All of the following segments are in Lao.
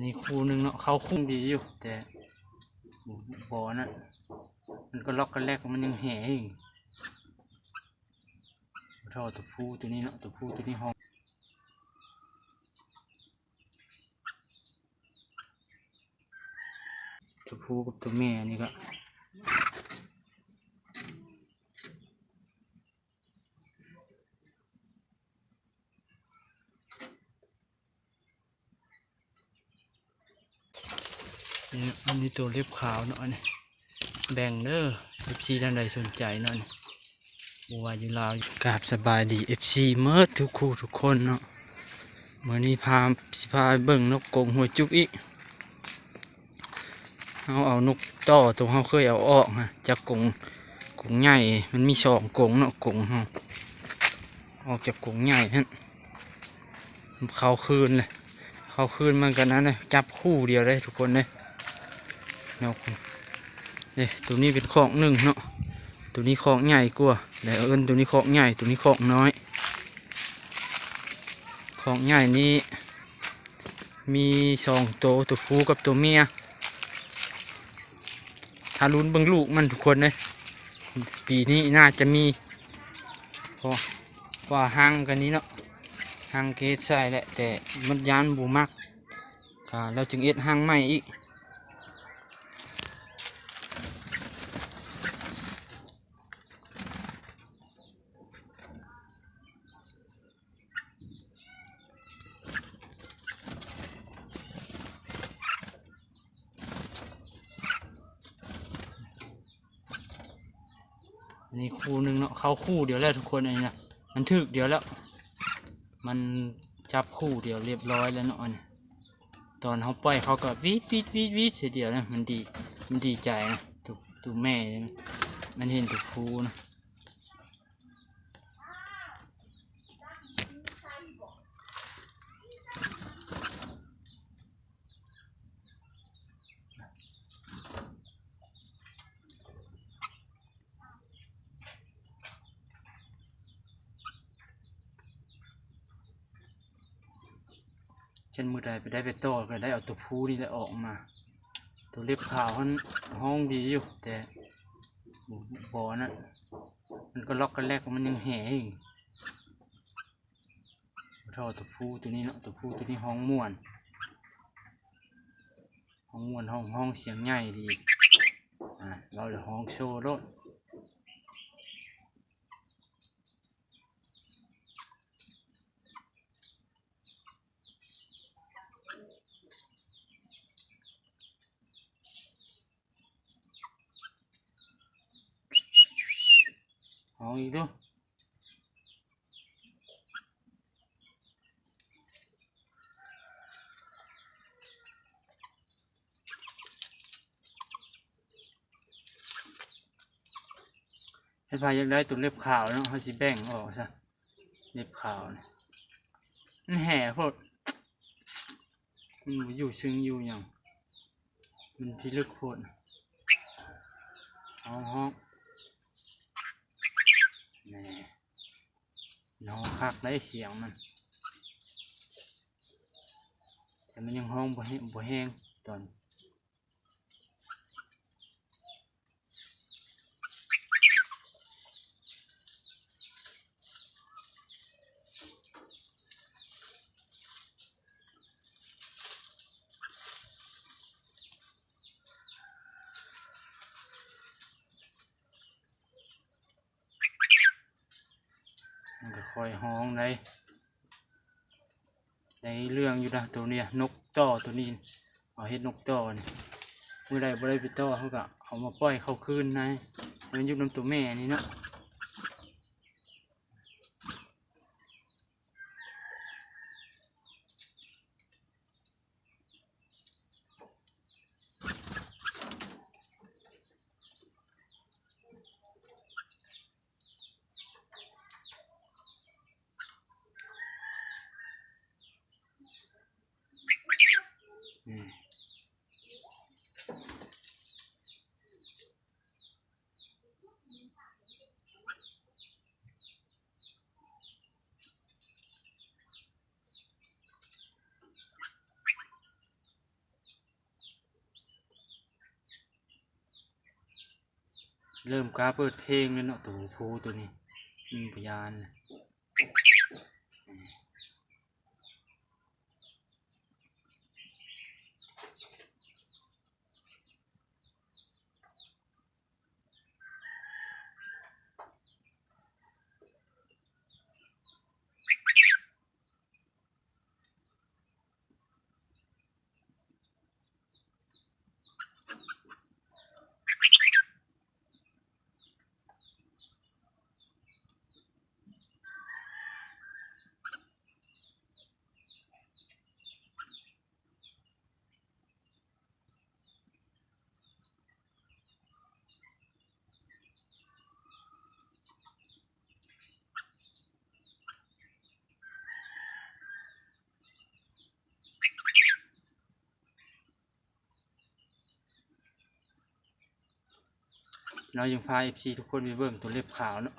ນີ້ຄູ່ໜຶ່ງເນາະ ເຂົ້າຄູ່ດີຢູ່ ແຕ່ບໍ່ ບໍ່ນັ້ນ ມັນກໍລັອກກັນແລກ ມັນຍັງແຫ່ອີກ. ບໍ່ເທົ່າຕົວຜູ້ຕົວນີ້ເນາະ ຕົວຜູ້ຕົວນີ້ຮ້ອງ ຕົວຜູ້ກັບຕົວແມ່ນີ້ກໍ ນີ້ ອັນນີ້ຕົວເລັບຂາວເນາະ ອັນນີ້ແບ່ງເດີ ເອັຟຊີ ທ່ານໃດສົນໃຈເນາະ ນີ້ບໍ່ວ່າຢູ່ລາວ ກາບສະບາຍດີ ເອັຟຊີ ເໝິດທຸກຄູ່ທຸກຄົນເນາະ. ມື້ນີ້ພາ ຊິພາໄປເບິ່ງນົກກົງຫົວຈຸກອີກ. ເຮົາເອົານົກຕໍ່ຕົວເຮົາເຄີຍເອົາອອກນະ ຈາກກົງ ກົງໃຫຍ່ ມັນມີສອງກົງເນາະ ກົງເຮົາ ອອກຈາກກົງໃຫຍ່ຫັ້ນ ເຂົ້າຄືນເລີຍ ເຂົ້າຄືນມັນກໍນັ້ນເລີຍ ຈັບຄູ່ດຽວເລີຍທຸກຄົນເລີຍ ນົກເດ້. ຕົວນີ້ເປັນຄອກໜຶ່ງເນາະ ຕົວນີ້ຄອກໃຫຍ່ກວ່າ ແລ້ວເອີ້ນຕົວນີ້ຄອກໃຫຍ່ ຕົວນີ້ຄອກນ້ອຍ. ຄອກໃຫຍ່ນີ້ມີສອງໂຕ ຕົວຜູ້ກັບຕົວເມຍ. ຖ້າລຸ້ນເບິ່ງລູກມັນທຸກຄົນເດ້ ປີນີ້ໜ້າຈະມີ ເພາະວ່າຮັງກັນນີ້ເນາະ ຮັງເກດໃສ່ແຫຼະ ແຕ່ມັນຢ້ານບໍ່ມັກ ກະແລ້ວຈຶ່ງເຮັດຮັງໃໝ່ອີກ. ອັນນີ້ຄູ່ໜຶ່ງເນາະ ເຂົ້າຄູ່ດຽວແລ້ວທຸກຄົນ ອັນນີ້ນະ ມັນຖືກດຽວແລ້ວ ມັນຈັບຄູ່ດຽວລຽບຮ້ອຍແລ້ວເນາະ ອັນນີ້ ຕອນເຮົາປ່ອຍເຂົາກໍຫວີດໆໆໆ ເທື່ອດຽວນະ ມັນດີ ມັນດີໃຈນະ ຕົວ ຕົວແມ່ ມັນເຫັນຕົວຜູ້ນະ. ຄັນມື້ໃດໄປໄດ້ໄປຕໍ່ ກໍໄດ້ເອົາຕົວຜູ້ນີ້ແຫຼະອອກມາ. ຕົວເລັບຂາວຫັ້ນຮ້ອງດີຢູ່ ແຕ່ບໍ່ ບໍ່ນັ້ນ ມັນກໍລັອກກັນແລກ ມັນຍັງແຫ່ອີກ. ບໍ່ເທົ່າຕົວຜູ້ຕົວນີ້ເນາະ ຕົວຜູ້ຕົວນີ້ຮ້ອງມ່ວນ ຮ້ອງມ່ວນ ຮ້ອງ ຮ້ອງສຽງໃຫຍ່ດີ ອາ ເວົ້າແລ້ວຮ້ອງໂຊໂລດ. ຮ້ອງອີກດູ. ໃຜຢາກໄດ້ຕົວເລັບຂາວເນາະ ເຮົາຊິແບ່ງອອກຊະ ເລັບຂາວນີ້ ມັນແຫ່ໂພດ ມັນບໍ່ຢູ່ຊຶງຢູ່ຫຍັງ ມັນພິລຶກໂພດ. ຮ້ອງ ຮ້ອງ ແນ່ ຮ້ອງຄັກໄດ໋ສຽງມັນ ແຕ່ມັນຍັງຮ້ອງບໍ່ແຮງ ບໍ່ແຮງຕອນ ມັນກໍຄ່ອຍຮ້ອງໄດ໋ ໄດ້ເລື່ອງຢູ່ນະ ໂຕເນີ້ຍ ນົກຕໍ່ໂຕນີ້ ເອົາເຮັດນົກຕໍ່ນີ້ ມື້ໃດບໍ່ໄດ້ໄປຕໍ່ ເຮົາກໍເອົາມາປ່ອຍເຂົ້າຄືນໃນ ໃຫ້ມັນຢູ່ນຳໂຕແມ່ນີ້ເນາະ. ເລີ່ມກ້າເປີດເພງແລ້ວເນາະ ໂຕຜູ້ໂຕນີ້ ມີພະຍານ. ເຮົາຍັງພາເອັຟຊີທຸກຄົນໄປເບິ່ງໂຕເລັບຂາວເນາະ.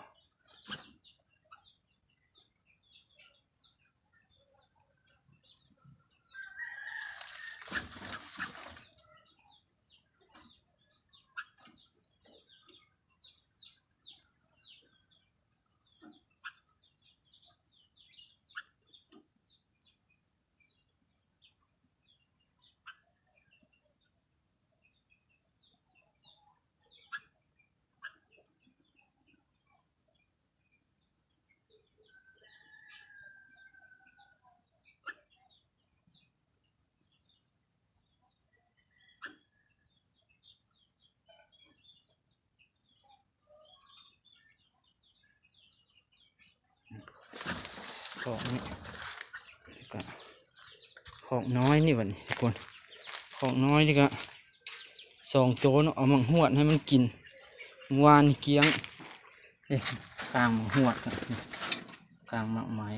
ຄອກນີ້ ກະຄອກນ້ອຍນີ້ບັດນີ້ທຸກຄົນ ຄອກນ້ອຍນີ້ກະສອງໂຕເນາະ ເອົາໝາກຫວດໃຫ້ມັນກິນ ວານນີ້ກ້ຽງ ເດ້ ກາງໝາກຫວດ ກາງໝາກໄມ້.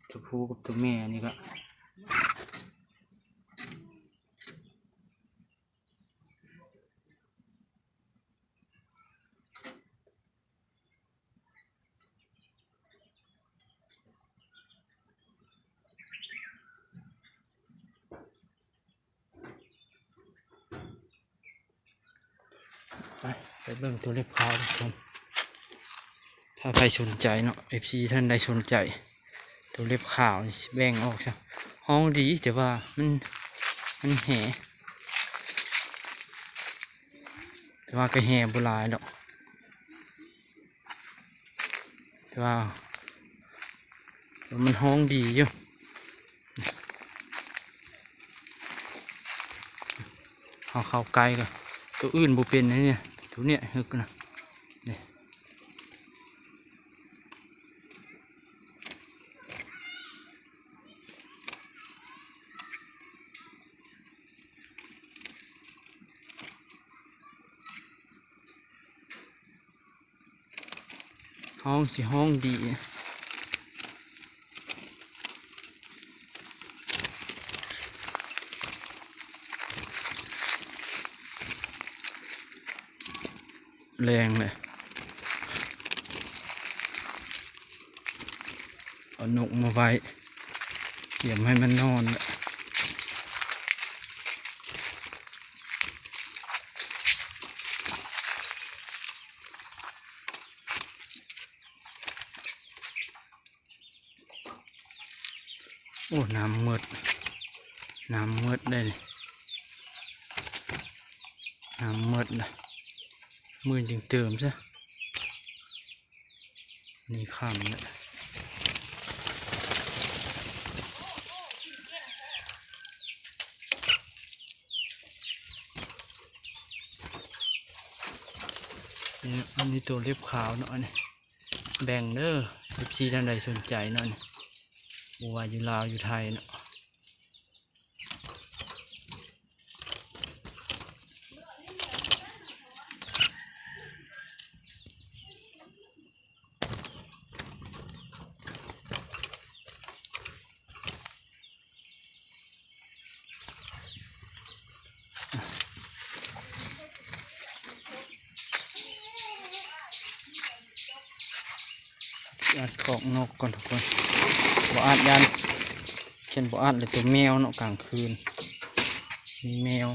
ໂຕຜູ້ກັບໂຕແມ່ນີ້ກະ ໄປ ໄປເບິ່ງໂຕເລັບຂາວທຸກຄົນ ຖ້າໃຜສົນໃຈເນາະ ເອັຟຊີ ທ່ານໃດສົນໃຈ ໂຕເລັບຂາວນີ້ຊິແບ່ງອອກຊະ ຮ້ອງດີ ແຕ່ວ່າມັນ ມັນແຫ ແຕ່ວ່າກະແຫບໍ່ຫຼາຍດອກ ແຕ່ວ່າມັນຮ້ອງດີຢູ່. ເຮົາເຂົ້າໃກ້ກະ ໂຕອື່ນບໍ່ເປັນເດ້ ໂຕເນີ້ຍຮຶກນະ ເດ້. ຮ້ອງຊິຮ້ອງດີ ແລງແຫຼະ ເອົານົກມາໄວ້ ຕຽມໃຫ້ມັນນອນແຫຼະ. ໂອ້ ນ້ຳໝົດ ນ້ຳໝົດເດ້ ນ້ຳໝົດລະ ມື້ອື່ນຈຶ່ງເຕີມຊະ ນີ້ຄ່ຳລະ. ນີ້ ອັນນີ້ໂຕເລັບຂາວເນາະ ອັນນີ້ ແບ່ງເດີ ເອັຟຊີ ທ່ານໃດສົນໃຈເນາະ ນີ້ ບໍ່ວ່າຢູ່ລາວຢູ່ໄທເນາະ. ໂຕ ອັດຄອກນົກກ່ອນທຸກຄົນ ບໍ່ອັດຢ້ານ ຄັນບໍ່ອັດແລ້ວຕົວແມວເນາະ ກາງຄືນມີແມວ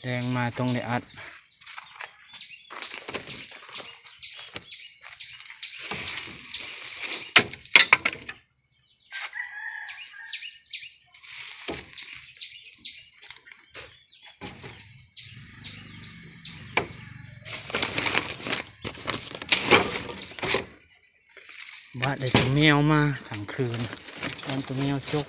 ແລງມາຕ້ອງໄດ້ອັດ. ບາດໄດ້ຕົວແມວມາກາງຄືນ ຕອນຕົວແມວຈົກ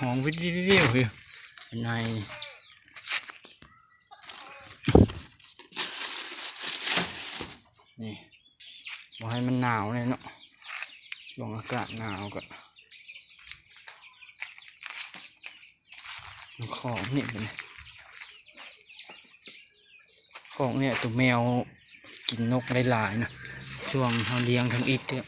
ຮ້ອງວິວໆຢູ່ໃນ ນີ້ ບໍ່ໃຫ້ມັນໜາວແນ່ເນາະ ຊ່ວງອາກາດໜາວກໍ ມັນຂອງນີ້ ຂອງນີ້ ຕົວແມວກິນນົກໄດ້ຫຼາຍນະ ຊ່ວງເຮົາລ້ຽງທຳອິດເທື່ອ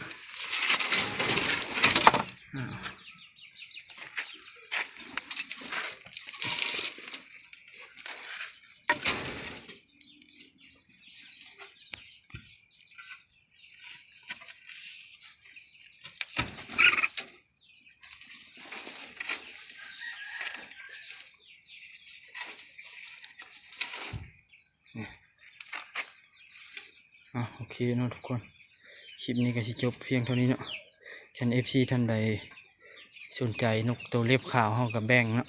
ອ່ະ ໂອເຄເນາະທຸກຄົນ ຄລິບນີ້ກໍຊິຈົບພຽງເທົ່ານີ້ເນາະ ຄັນເອັຟຊີທ່ານໃດສົນໃຈນົກໂຕເລັບຂາວ ເຮົາກໍແບ່ງເນາະ